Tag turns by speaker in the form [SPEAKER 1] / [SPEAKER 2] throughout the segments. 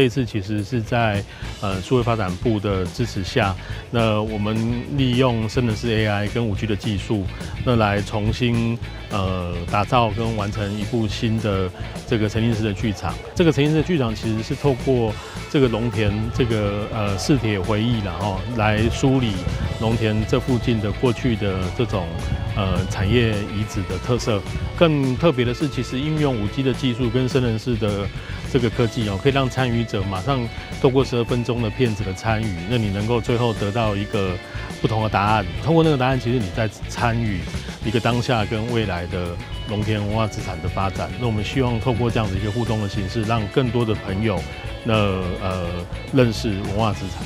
[SPEAKER 1] 這次其實是在數位發展部的支持下，那我們利用生成式 AI 跟5G 的技術，那來重新打造跟完成一部新的這個沉浸式的劇場。這個沉浸式的劇場其實是透過這個農田這個四鐵回憶，然後來梳理農田這附近的過去的這種產業遺址的特色。更特別的是，其實應用5G 的技術跟生成式的這個科技哦，可以讓參與者馬上透過12分鐘的片子的參與，那你能夠最後得到一個不同的答案。通過那個答案，其實你在參與一個當下跟未來的農田文化資產的發展。那我們希望透過這樣的一個互動的形式，讓更多的朋友那認識文化資產。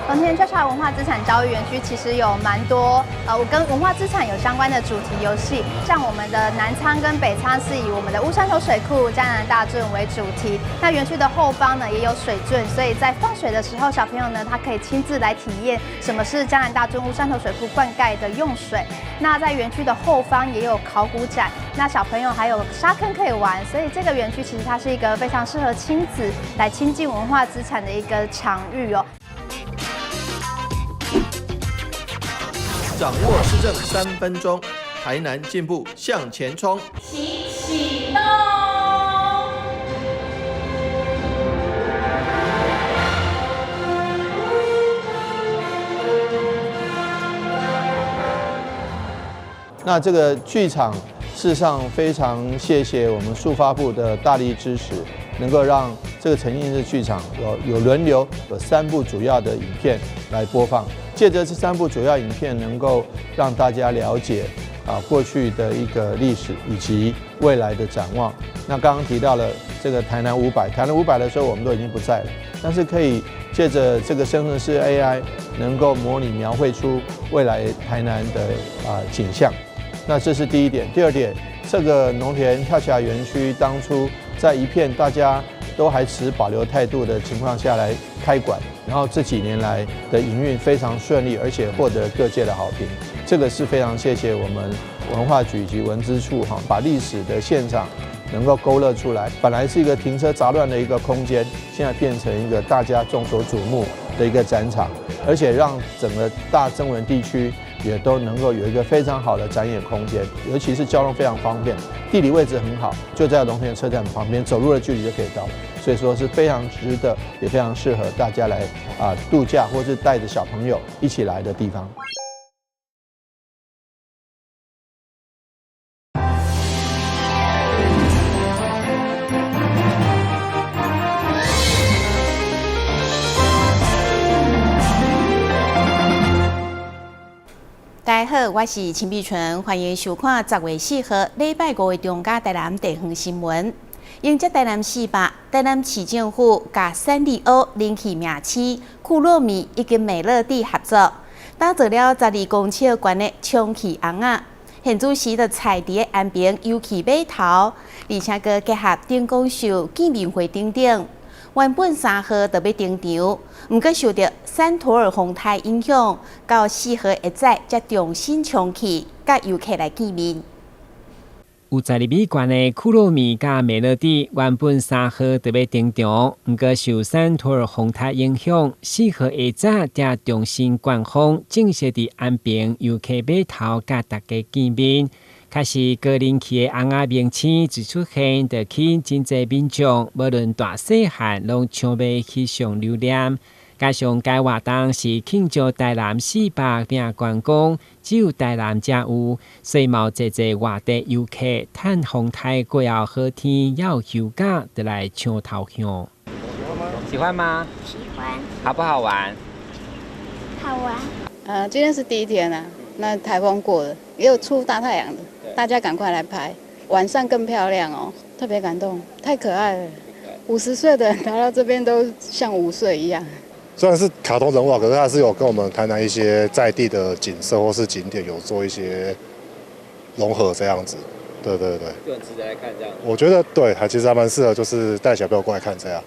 [SPEAKER 2] 農田跳橋文化資產教育園區其實有蠻多跟文化資產有相關的主題遊戲，像我們的南倉跟北倉是以我們的烏山頭水庫、嘉南大圳為主題。那園區的後方呢也有水圳，所以在放水的時候，小朋友呢他可以親自來體驗什麼是嘉南大圳、烏山頭水庫灌溉的用水。那在園區的後方也有考古展，那小朋友還有沙坑可以玩，所以這個園區其實它是一個非常適合親子來親近文化資產的一個場域哦。
[SPEAKER 3] 掌握市政3分鐘，台南進步向前衝。
[SPEAKER 4] 起起動。
[SPEAKER 3] 那這個劇場，事實上非常謝謝我們數發部的大力支持，能夠讓這個沉浸式劇場有輪流有3部主要的影片來播放。借著這3部主要影片，能夠讓大家了解過去的一個歷史以及未來的展望。那剛剛提到了這個台南500，台南500的時候我們都已經不在了，但是可以借著這個生成式 AI，能夠模擬描繪出未來台南的景象。那這是第一點。第二點，這個農田跳橋園區當初在一片大家都還持保留態度的情況下來開館，然後這幾年來的營運非常順利，而且獲得各界的好評。這個是非常謝謝我們文化局以及文資處哈，把歷史的現場能夠勾勒出來。本來是一個停車雜亂的一個空間，現在變成一個大家眾所矚目的一個展場，而且讓整個大曾文地區也都能夠有一個非常好的展演空間，尤其是交通非常方便，地理位置很好，就在龍田車站旁邊，走路的距離就可以到了，所以說是非常值得，也非常適合大家來度假或是帶着小朋友一起來的地方。
[SPEAKER 5] 大家好，我是陳碧純，歡迎收看10月4號禮拜五的中嘉台南地方新聞。迎接台南400，台南市政府佮三麗鷗人氣明星庫洛米以及美樂蒂合作，打造了12公尺懸的充氣尪仔。現主時就踩佇安平遊憩碼頭，而且閣結合燈光秀、見面會等等。原本3號就欲登場，毋過受著山陀兒風颱影響，到4號下早才重新重啟，佮遊客來見面。
[SPEAKER 6] 有12米懸的庫洛米佮美樂蒂，原本3號就欲登場，毋過受山陀兒風颱影響，4號下早才重新灌風，正式佇安平遊客碼頭佮大家見面。確實高人氣的尪仔明星一出現，就吸引真濟民眾，無論大細漢，攏搶欲翕相留念。加上該活動是慶祝台南400拼觀光，只有台南才有，所以嘛有濟濟外地遊客趁風颱過後好天，猶有休假，就來搶頭香。
[SPEAKER 7] 喜歡嗎？
[SPEAKER 8] 喜歡。
[SPEAKER 7] 好不好玩？
[SPEAKER 8] 好玩。
[SPEAKER 9] 今天是第一天啊，那颱風過了，也有出大太陽的，大家趕快來拍，晚上更漂亮哦，特別感動，太可愛了。50歲的人來到這邊都像5歲一樣。
[SPEAKER 10] 雖然是卡通人物，可是它是有跟我們台南一些在地的景色或是景點有做一些融合這樣子。對對對，
[SPEAKER 7] 就很值得來看這樣。
[SPEAKER 10] 我覺得對，還其實還蠻適合，就是帶小朋友過來看這樣。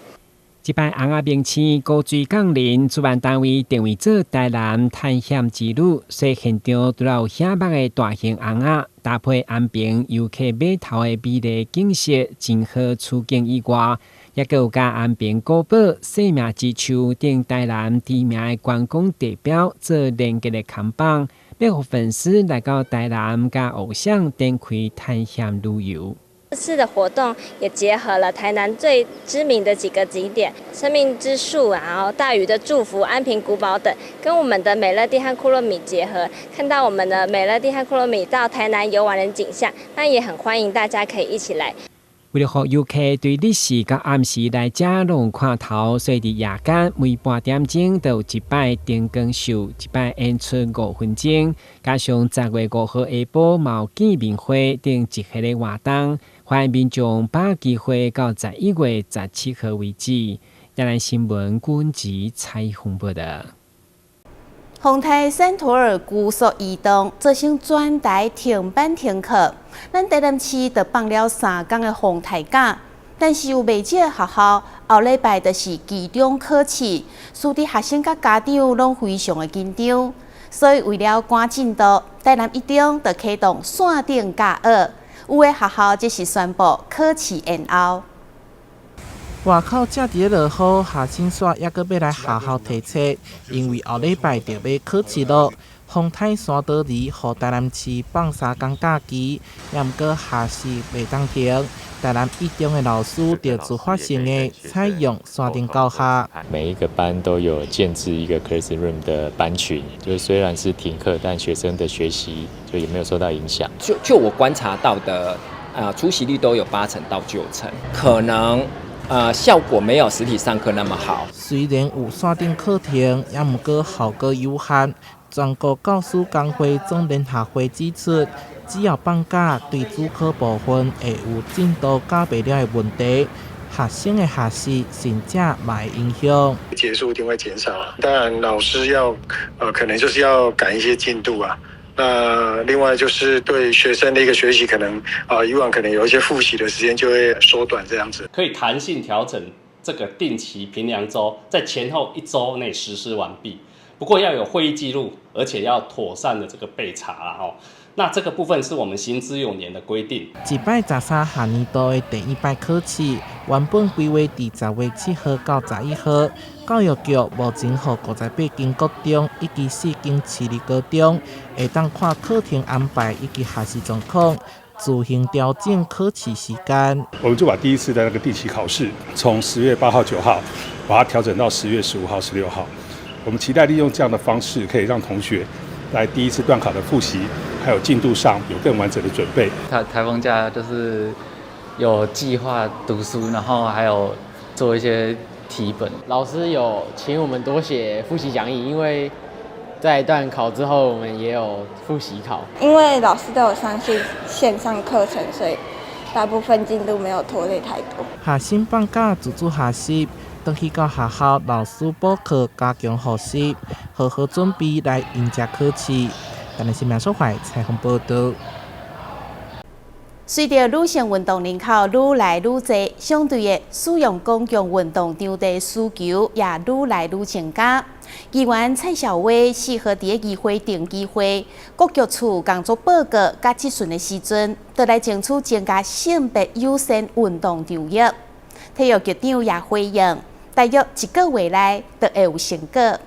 [SPEAKER 6] 這擺尪仔明星高水降臨，主辦單位定位做台南探險之旅，所以現場除了有醒目的大型尪仔，搭配安平遊客碼頭的美麗景色，真好取景以外，抑閣有佮安平古堡、生命之樹等台南知名的觀光地標做連結的看板，欲予粉絲來到台南佮偶像展開探險旅遊。
[SPEAKER 11] 這次的活動也結合了台南最知名的幾個景點，生命之樹，然後大禹的祝福、安平古堡等，跟我們的美樂蒂和庫洛米結合，看到我們的美樂蒂和庫洛米到台南遊玩的景象，那也很歡迎大家可以一起來。
[SPEAKER 6] 為了予遊客對日時佮暗時來遮攏有看頭，所以佇夜間每半點鐘就有一擺燈光秀，一擺演出5分鐘，加上10月5號下晡嘛有見面會等一系列活動，歡迎民眾把握機會到11月17號為止。亞南新聞軍籍採訪報道。
[SPEAKER 5] 風台珊陀爾龜速移動，造成全台停班停課。咱台南市就放了3工的風台假，但是有袂少學校後禮拜就是期中考試，使得學生佮家長攏非常的緊張。所以為了趕進度，台南一中就啟動線頂教學，有的學校則是宣布考試延後。
[SPEAKER 12] 外口正佇咧落雨，學生煞猶閣欲來學校提冊，因為後禮拜就欲考試囉。風台珊陀爾予台南市放3工假期，也毋過學習袂當停。台南一中的老師就自發性的採用線頂教學。
[SPEAKER 13] 每一個班都有建置一個 classroom 的班群，就是雖然是停課，但學生的學習就也沒有受到影響。
[SPEAKER 7] 就我觀察到的，出席率都有8成到9成，可能效果沒有實體上課那麼好。
[SPEAKER 12] 雖然有線頂課程，也毋過效果有限。全國教師工會總聯合會指出，只要放假，對主考部分會有進度趕袂了的問題，學生的學習甚至嘛會影響。
[SPEAKER 14] 節數一定會減少啊，當然老師要，可能就是要趕一些進度啊。那另外就是對學生的一個學習，可能啊，以往可能有一些複習的時間就會縮短，這樣子。
[SPEAKER 15] 可以彈性調整這個定期評量週，在前後一週內實施完畢。不過要有會議記錄，而且要妥善的這個備查啦吼。那這個部分是我們行之有年的規定。
[SPEAKER 12] 113學年度的第一擺考試，原本規劃佇10月7號到11號，教育局目前予58間國中以及4間市立高中，會當看課程安排以及學習狀況，自行調整考試時間。
[SPEAKER 16] 我們就把第一次的那個定期考試，從10月8號、9號，把它調整到10月15號、16號。我們期待利用這樣的方式，可以讓同學來第一次段考的複習，還有進度上有更完整的準備。
[SPEAKER 17] 颱風假就是有計劃讀書，然後還有做一些題本。
[SPEAKER 18] 老師有請我們多寫複習講義，因為在段考之後，我們也有複習考。
[SPEAKER 19] 因為老師都有上線上課程，所以大部分進度沒有拖累太多。
[SPEAKER 12] 學生放假自主學習，轉去到學校，老師補課加強複習，好好準備來迎接考試。台南新聞所懷採訪報道。
[SPEAKER 5] 隨著女性運動人口愈來愈濟，相對的使用公共運動場地需求也愈來愈增加。議員蔡小薇4號佇議會定期會，國教處工作報告佮質詢的時陣，就來爭取增加性別友善運動場域。體育局長也回應，大約一個月內就會有成果。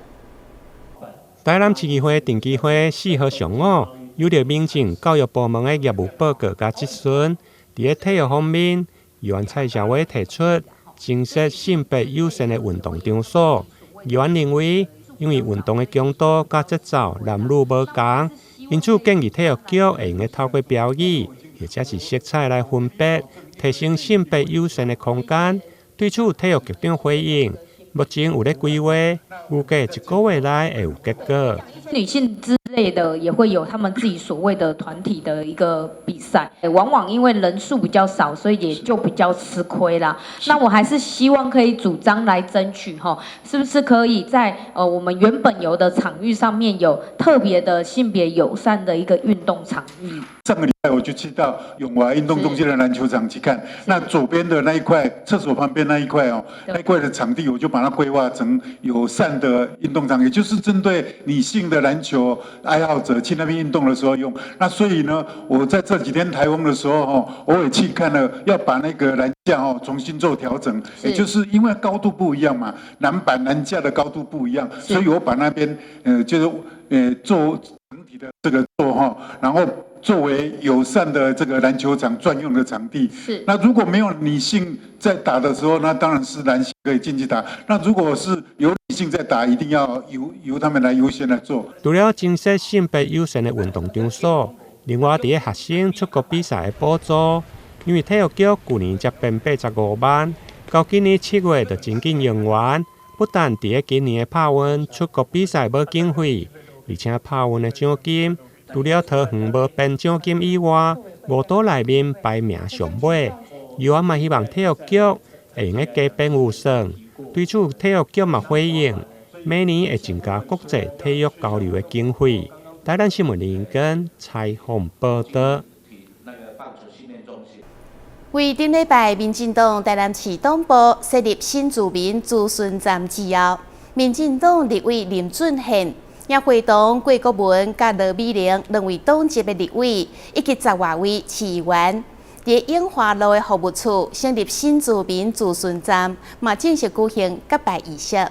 [SPEAKER 20] 台南市議會定期會4號上午，有著民政教育部門的業務報告佮質詢，佇咧體育方面，議員蔡小薇提出增設性別友善的運動場所。議員認為，因為運動的強度佮節奏男女無仝，因此建議體育局會用得透過標語或者是色彩來分別，提升性別友善的空間。對此，體育局長回應，目前有咧規劃，預計一個月內會有結果。
[SPEAKER 21] 女性之類的也會有他們自己所謂的團體的一個比賽，往往因為人數比較少，所以也就比較吃虧啦。那我還是希望可以主張來爭取哈，是不是可以在我們原本有的場域上面有特別的性別友善的一個運動場域？
[SPEAKER 22] 上個禮拜我
[SPEAKER 1] 我就去到永華運動中心的籃球場去看。那左邊的那一塊廁所旁邊那一塊哦，那一塊的場地，我就把它規劃成友善的運動場，也就是針對女性的籃球愛好者去那邊運動的時候用。那所以呢，我在這幾天颱風的時候哦，我也去看了，要把那個籃架哦重新做調整，也就是因為高度不一樣嘛，籃板籃架的高度不一樣，所以我把那邊就是做整體的這個做哈，然後作為友善的這個籃球場專用的場地。那如果沒有女性在打的時候，那當然是男性可以進去打。那如果是有女性在打，一定要由他們來優先來做。
[SPEAKER 20] 除了增設性別友善的運動場所，另外佇咧學生出國比賽的補助，因為體育局舊年才編85萬，到今年7月就真緊用完。不但佇咧今年的拍運出國比賽無經費，而且拍運的獎金，除了桃園無編獎金以外，五都內面排名上尾。議員嘛希望體育局會用得加編預算，對此體育局嘛回應，每年會增加國際體育交流的經費。台南新聞林根採訪報導。
[SPEAKER 5] 為頂禮拜，民進黨台南市黨部設立新住民諮詢站之後，民進黨立委林俊憲也會同郭國文佮羅美玲兩位黨籍的立委，以及十外位市議員，佇永華路的服務處成立新住民諮詢站，嘛正式舉行結拜儀式。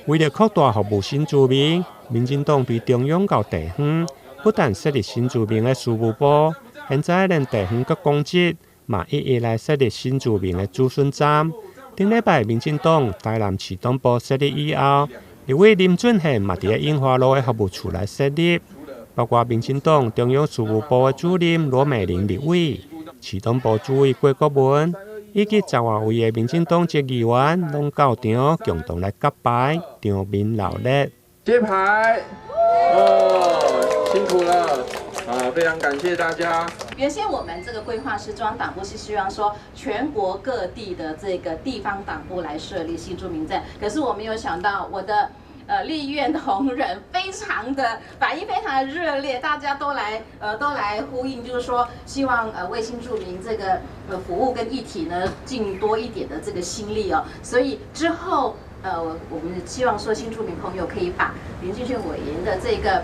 [SPEAKER 20] 為了擴大服務新住民，民進黨對中央到地方，不但設立新住民的事務部，現在連地方閣公職嘛一一來設立新住民的諮詢站。頂禮拜，民進黨台南市黨部設立以後，立委林俊憲嘛佇咧永華路的服務處來設立，包括民進黨中央事務部的主任羅美玲立委、市黨部主委郭國文，以及十外位的民進黨籍議員，攏到場共同來結拜，場面鬧熱。
[SPEAKER 22] 揭牌，哦，辛苦了。啊，非常感謝大家。
[SPEAKER 23] 原先我們這個規劃是中央黨部是希望說全國各地的這個地方黨部來設立新住民站，可是我沒有想到我的立院同仁非常的反應非常的熱烈，大家都來呼應，就是說希望為新住民這個服務跟議題呢盡多一點的這個心力哦，所以之後。我們希望說新住民朋友可以把林俊憲委員的這個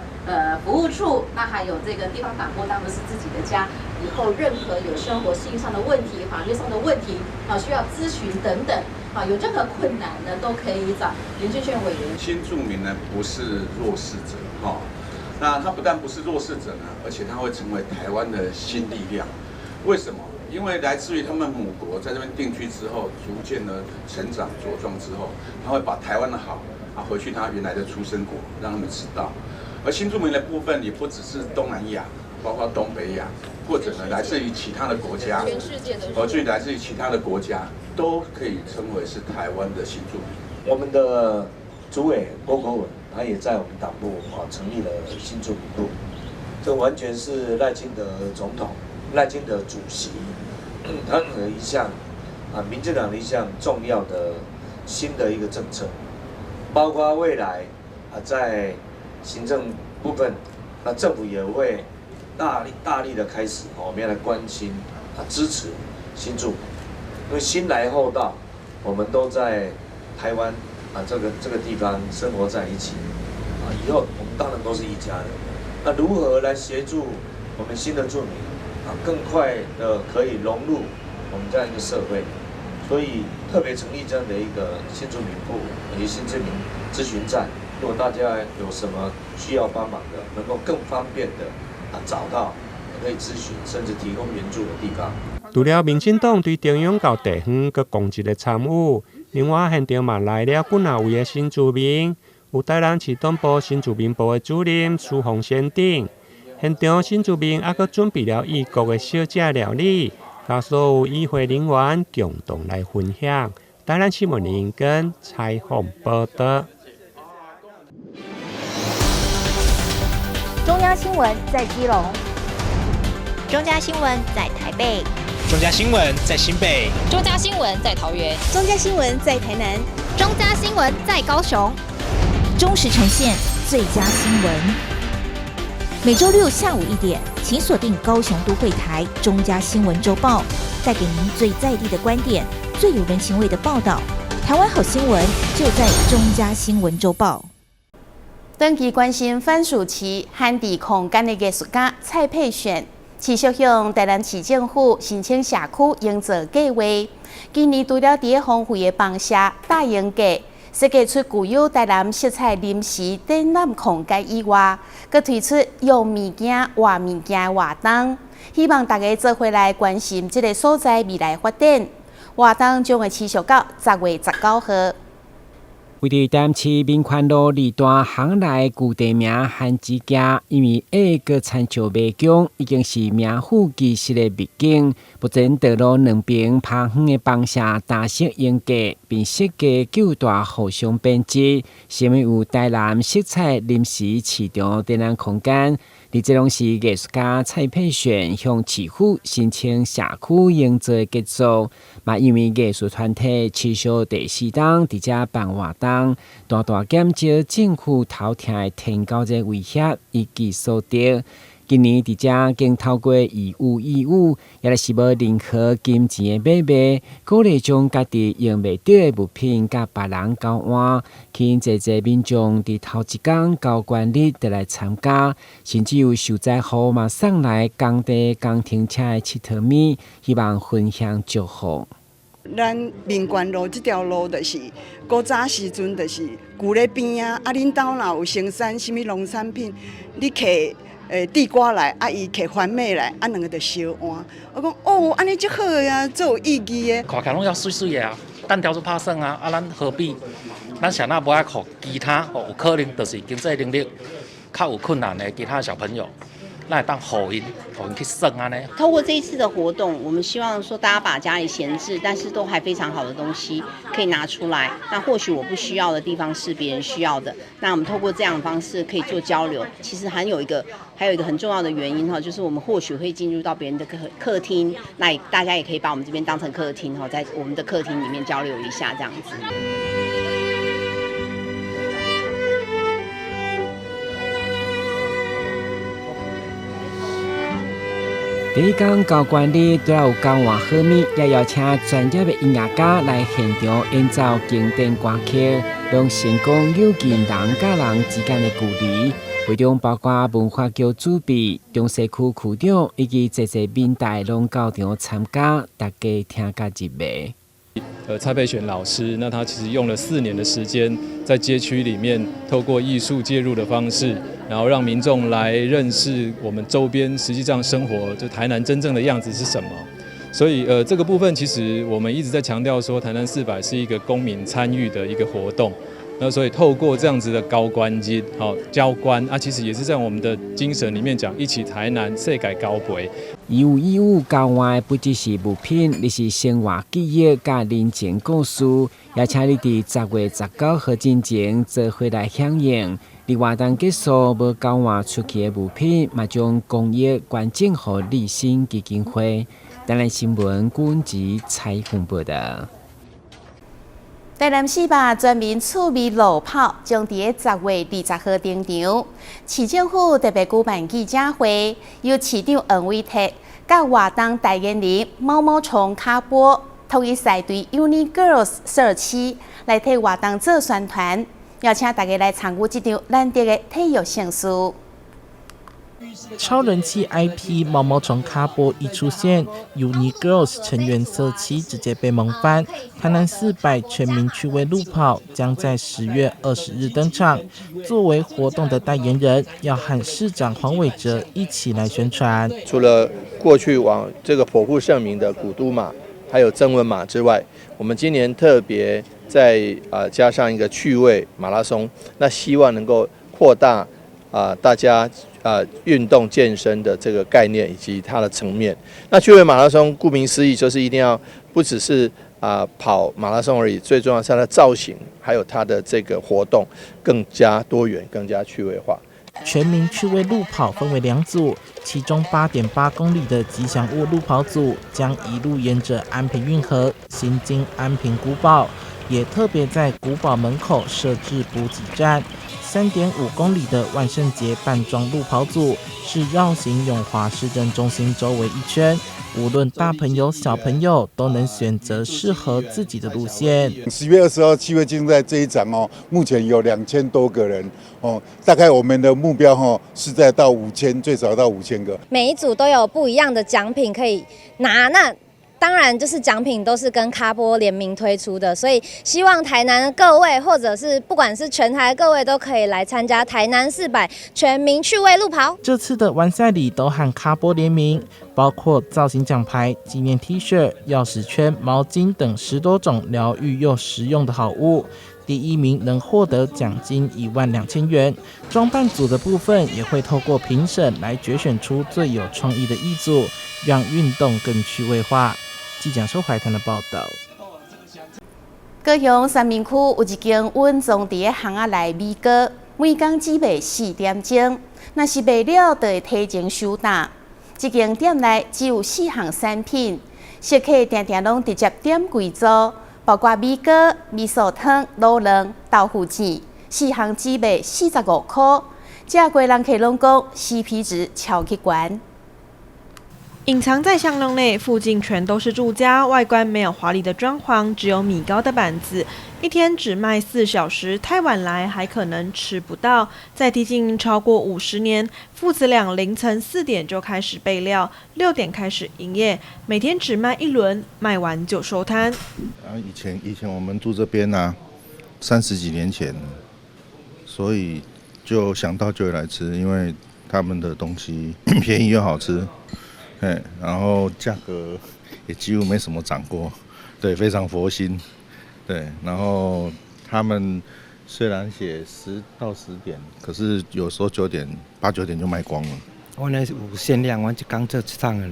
[SPEAKER 23] 服務處，那還有這個地方黨部當成是自己的家，以後任何有生活性上的問題、法律上的問題啊，需要諮詢等等啊，有任何困難呢，都可以找林俊憲委員。
[SPEAKER 24] 新住民呢不是弱勢者哈，那他不但不是弱勢者呢，而且他會成為台灣的新力量。為什麼？因為來自於他們母國在這邊定居之後，逐漸的成長茁壯之後，他會把台灣的好啊回去他原來的出生國，讓他們知道。而新住民的部分也不只是東南亞，包括東北亞，或者呢來自於其他的國家，
[SPEAKER 23] 全世界的，
[SPEAKER 24] 而來自於其他的國家都可以稱為是台灣的新住民。
[SPEAKER 25] 我們的主委郭國文，他也在我們黨部啊成立了新住民部，這完全是賴清德總統、賴清德主席。他的一項啊，民進黨的一項重要的新的一個政策，包括未來啊，在行政部分，那政府也會大力大力的開始，我們要來關心啊，支持新住民，因為新來後到，我們都在台灣啊這個地方生活在一起，啊，以後我們當然都是一家人。那如何來協助我們新的住民？啊，更快的可以融入我們這樣一個社會，所以特別成立這樣的一個新住民部以及新住民諮詢站。如果大家有什麼需要幫忙的，能夠更方便的啊找到可以諮詢甚至提供援助的地方。
[SPEAKER 20] 除了民進黨對中央到地方閣公職的參與，另外現場嘛來了幾若位的新住民，有台南市黨部新住民部的主任蘇鳳仙等。現場新住民猶閣準備了異國的小食料理，佮所有與會人員共同來分享。台南新聞林根採訪報導。
[SPEAKER 26] 中央新聞在基隆，
[SPEAKER 27] 中嘉新聞在台北，
[SPEAKER 28] 中嘉新聞在新北，
[SPEAKER 4] 中嘉新聞在桃園，
[SPEAKER 26] 中嘉新聞在台南，
[SPEAKER 27] 中嘉新聞在高雄，
[SPEAKER 26] 忠實呈現最佳新聞。
[SPEAKER 27] 每週六下午1點，請鎖定高雄都會台中嘉新聞週報，帶給您最在地的觀點，最有人情味的報道。台灣好新聞就在中嘉新聞週報。
[SPEAKER 5] 長期關心番薯市旱地空間的藝術家蔡佩璇，持續向台南市政府申請社區營造計畫。今年除了佇荒廢的房舍大營架設計出具有台南色彩臨時展覽空間以外，閣推出用物件換物件的活動，希望大家做伙來關心這个所在未來發展。活動將會持續到10月19號。
[SPEAKER 2] 位佇台南市民權路二段巷內舊地名番薯墘，因為下閣親像迷宮，已經是名副其實的秘境。目前道路兩邊拍遠的房舍搭設營架，並設計舊大互相編織，成為有台南色彩臨時市場展覽空間。而這攏是藝術家蔡佩璇向市府申請社區營造的傑作，嘛因為藝術團體持續第四冬佇遮辦活動，大大減少政府頭疼的天狗這威脅以及所得。今年佇遮更透過以物易物，抑來是無任何金錢的買賣，鼓勵將家己用袂著的物品佮別人交換，吸引濟濟民眾佇頭一工交關日就來參加，甚至有受災戶嘛送來工地工程車的𨑨迌物，希望分享祝福。
[SPEAKER 3] 咱民權路這條路就是古早時陣就是舊咧邊啊，啊恁兜若有生產啥物農產品，你提地瓜來，啊伊提番麥來，啊兩个就相換。我講哦，按呢足好啊，足有意義的。
[SPEAKER 6] 看起來攏猶媠媠的啊，單調就拍算啊，啊咱何必？咱啥若無愛予其他有可能就是經濟能力較有困難的其他小朋友，咱會當予𪜶，予𪜶去耍按呢。
[SPEAKER 8] 透過這一次的活動，我們希望說大家把家裡閒置但是都還非常好的東西可以拿出來。那或許我不需要的地方是別人需要的。那我們透過這樣的方式可以做交流。其實還有一個很重要的原因哈，就是我們或許會進入到別人的客廳，那大家也可以把我們這邊當成客廳哈，在我們的客廳裡面交流一下這樣子。
[SPEAKER 2] 第一工交關日，除了有交換好物，也邀請專業的音樂家來現場演奏經典歌曲，讓成功扭近人佮人之間的距離。會中包括文化局主秘、中西區區長以及濟濟民代攏到場參加，大家聽甲入迷。
[SPEAKER 9] 蔡佩璇老師，那他其實用了4年的時間，在街區裡面透過藝術介入的方式，然後讓民眾來認識我們周邊實際上生活，就台南真正的樣子是什麼。所以，這個部分其實我們一直在強調說，台南400是一個公民參與的一個活動。那所以透過這樣子的交關日，好交關啊，其實也是在我們的精神裡面講，一起台南世界交陪。
[SPEAKER 2] 以物易物交換的不只是物品，而是生活記憶佮人情故事。也請你佇10月19號進前做伙來響應。佇活動結束無交換出去的物品，嘛將公益捐贈予立新基金會。台南新聞郭吉采訪報導。
[SPEAKER 5] 台南400全民趣味路跑將佇10月20號登場，市政府特別舉辦記者會，由市長黃偉哲佮活動代言人毛毛蟲卡波統一賽隊 Uni Girls 社區來替活動做宣傳，邀請大家來參與這場難得的體育盛事。
[SPEAKER 12] 超人氣 IP 毛毛蟲卡波一出現，Uni Girls 成員色七直接被萌翻。台南400全民趣味路跑將在10月20日登場。作為活動的代言人，要和市長黃偉哲一起來宣傳。
[SPEAKER 10] 除了過去往這個頗負盛名的古都馬，還有曾文馬之外，我們今年特別再加上一個趣味馬拉松，那希望能夠擴大大家運動健身的這個概念以及它的層面。那趣味馬拉松顧名思義，就是一定要不只是跑馬拉松而已，最重要是它的造型，還有它的這個活動更加多元、更加趣味化。
[SPEAKER 12] 全民趣味路跑分為兩組，其中8.8公里的吉祥物路跑組將一路沿着安平運河行經安平古堡，也特別在古堡門口設置補給站。3.5公里的萬聖節扮裝路跑組，是繞行永華市政中心周圍一圈。無論大朋友小朋友都能選擇適合自己的路線。
[SPEAKER 1] 10月20號趣味競賽這一場哦，目前有2000多個人哦，大概我們的目標哈是在到五千，最少到5000個。
[SPEAKER 7] 每一組都有不一樣的獎品可以拿，那當然就是獎品都是跟咖波聯名推出的，所以希望台南的各位，或者是不管是全台的各位，都可以來參加台南400全民趣味路跑。
[SPEAKER 12] 這次的完賽禮都和咖波聯名，包括造型獎牌、紀念 T 恤、鑰匙圈、毛巾等10多種療癒又實用的好物。第一名能獲得獎金1萬2000元。裝扮組的部分也會透過評審來決選出最有創意的一組，讓運動更趣味化。記者收懷談的報道。
[SPEAKER 5] 高雄三民區有一間隱藏佇咧巷仔內米糕，每工只賣4點鐘，若是賣了，就會提前收擔。這間店內只有四項產品，食客定定攏直接點幾組，包括米糕、味噌湯、滷卵、豆腐糋，四項只賣45塊。食過人客攏講 CP 值超級懸。
[SPEAKER 11] 隱藏在巷弄內，附近全都是住家，外觀沒有華麗的裝潢，只有米糕的板子。一天只賣4小時，太晚來還可能吃不到。在地經營超過50年，父子倆凌晨4點就開始備料，6點開始營業，每天只賣一輪，賣完就收攤。
[SPEAKER 13] 啊，以前我們住這邊啊，30幾年前，所以就想到就會來吃，因為他們的東西便宜又好吃。然後價格也幾乎沒什麼漲過，對，非常佛心，對。然後他們雖然寫10到10點，可是有時候9點8、9點就賣光了。
[SPEAKER 14] 阮咧有限量，阮一工做一桶爾，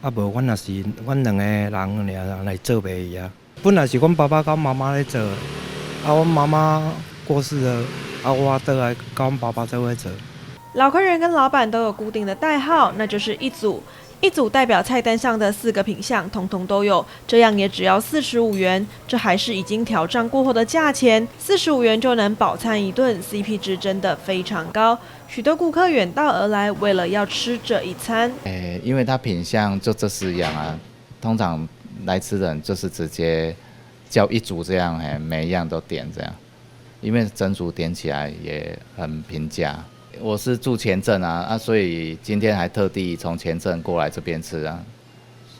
[SPEAKER 14] 啊無，阮若是阮兩個人爾來做袂去啊。本來是阮爸爸佮媽媽咧做，啊，阮媽媽過世了，啊，我倒來佮阮爸爸做伙做。
[SPEAKER 11] 老客人跟老闆都有固定的代號，那就是一組。一組代表菜單上的四個品項，通通都有，這樣也只要45元，這還是已經調漲過後的價錢，四十五元就能飽餐一頓，CP 值真的非常高。許多顧客遠道而來，為了要吃這一餐。
[SPEAKER 15] 欸，因為它品項就這四樣啊，通常來吃的人就是直接叫一組這樣，嘿，每一樣都點這樣，因為整組點起來也很平價。我是住前鎮啊，啊，所以今天還特地從前鎮過來這邊吃啊。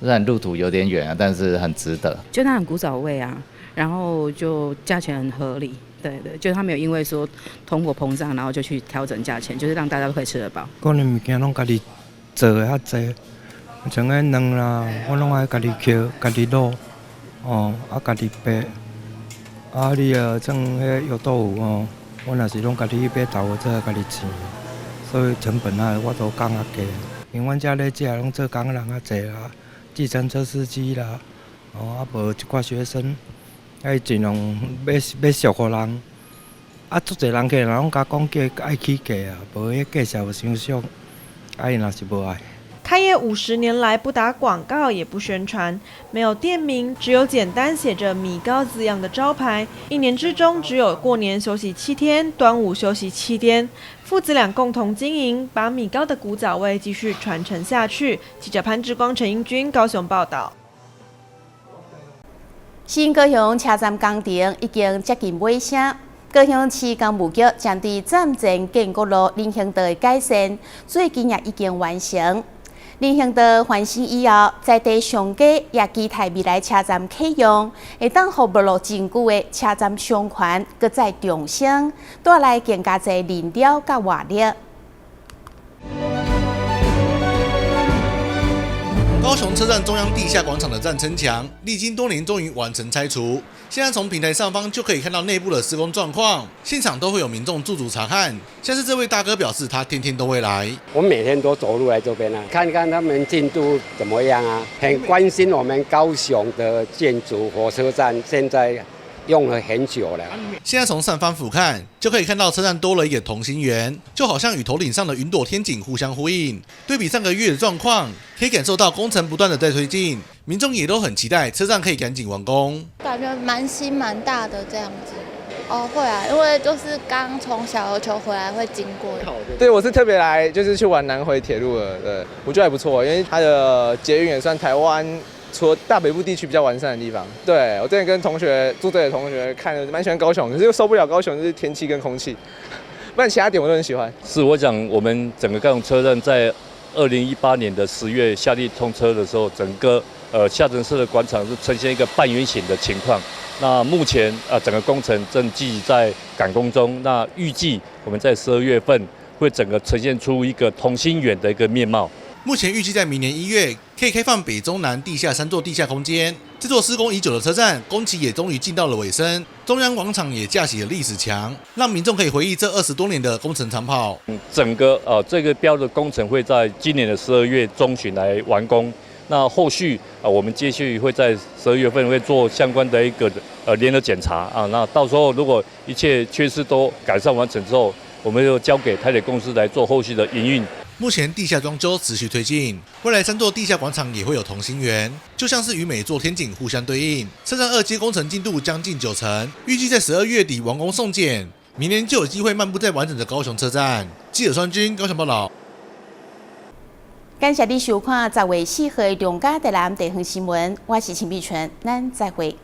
[SPEAKER 15] 雖然路途有點遠啊，但是很值得。
[SPEAKER 16] 就它很古早味啊，然後就價錢很合理，對對，就它沒有因為說通貨膨脹，然後就去調整價錢，就是讓大家都可以吃得飽。
[SPEAKER 14] 可能物件攏家己做的較濟，像彼卵啦，我攏愛家己抾、家己滷，哦，啊家己白，啊你啊像彼油豆腐哦。我若是攏家己去買豆腐做家己煎，所以成本啊我都降較低。因為阮遮咧食攏做工人較濟啦，計程車司機啦，哦啊無一寡學生，愛盡量買買俗予人。啊，足濟人客攏共講叫愛起價啊，無彼價數傷俗，啊𪜶若是無愛。
[SPEAKER 11] 開業50年來，不打廣告，也不宣傳，沒有店名，只有簡單寫着“米糕”字樣的招牌。一年之中，只有過年休息7天，端午休息7天。父子倆共同經營，把米糕的古早味繼續傳承下去。記者潘志光、陳英軍高雄報道。
[SPEAKER 5] 新高雄車站工程已經接近尾聲。高雄市工務局針對站前建國路人行道的改善，最近也已經完成。人行道翻新以後，在地商家也期待未來車站啟用，會當予沒落真久的車站商圈閣再重生，帶來更加濟人流佮活力。
[SPEAKER 17] 高雄車站中央地下廣場的站撐牆，歷經多年，終於完成拆除。現在從平台上方就可以看到內部的施工狀況，現場都會有民眾駐足查看。像是這位大哥表示，他天天都會來。
[SPEAKER 18] 我每天都走路來這邊啊，看看他們進度怎麼樣啊，很關心我們高雄的建築火車站，現在用了很久了。
[SPEAKER 17] 現在從上方俯瞰，就可以看到車站多了一個同心圓，就好像與頭頂上的雲朵天井互相呼應。對比上個月的狀況，可以感受到工程不斷的在推進，民眾也都很期待車站可以趕緊完工。
[SPEAKER 29] 感覺蠻新蠻大的這樣子，
[SPEAKER 19] 哦，會啊，因為就是剛從小琉球回來會經過。
[SPEAKER 20] 對，我是特別來就是去玩南迴鐵路的，對，我覺得還不錯，因為它的捷運也算台灣除了大北部地區比較完善的地方。對，我之前跟同學住這裡的同學看，蠻喜歡高雄，可是又受不了高雄就是天氣跟空氣，不然其他點我都很喜歡。
[SPEAKER 21] 是，我想我們整個高雄車站在2018年的10月夏季通車的時候，整個下沉式的廣場是呈現一個半圓形的情況。那目前啊，整個工程正積極在趕工中。那預計我們在12月份會整個呈現出一個同心圓的一個面貌。
[SPEAKER 17] 目前預計在明年1月可以開放北中南地下三座地下空間。這座施工已久的車站工期也終於進到了尾聲，中央廣場也架起了歷史牆，讓民眾可以回憶這20多年的工程長跑。
[SPEAKER 21] 整個這個標的工程會在今年的12月中旬來完工。那後續啊，我們接續會在12月份會做相關的一個聯合檢查啊。那到時候如果一切缺失都改善完成之後，我們就交給台鐵公司來做後續的營運。
[SPEAKER 17] 目前地下裝修持續推進，未來三座地下廣場也會有同心圓，就像是與每座天井互相對應。車站二階工程進度將近九成，預計在12月底完工送檢，明年就有機會漫步在完整的高雄車站。記者雙軍高雄報道。
[SPEAKER 5] 感謝你收看十月4號的中嘉台南地方新聞，我是陳美純，咱再會。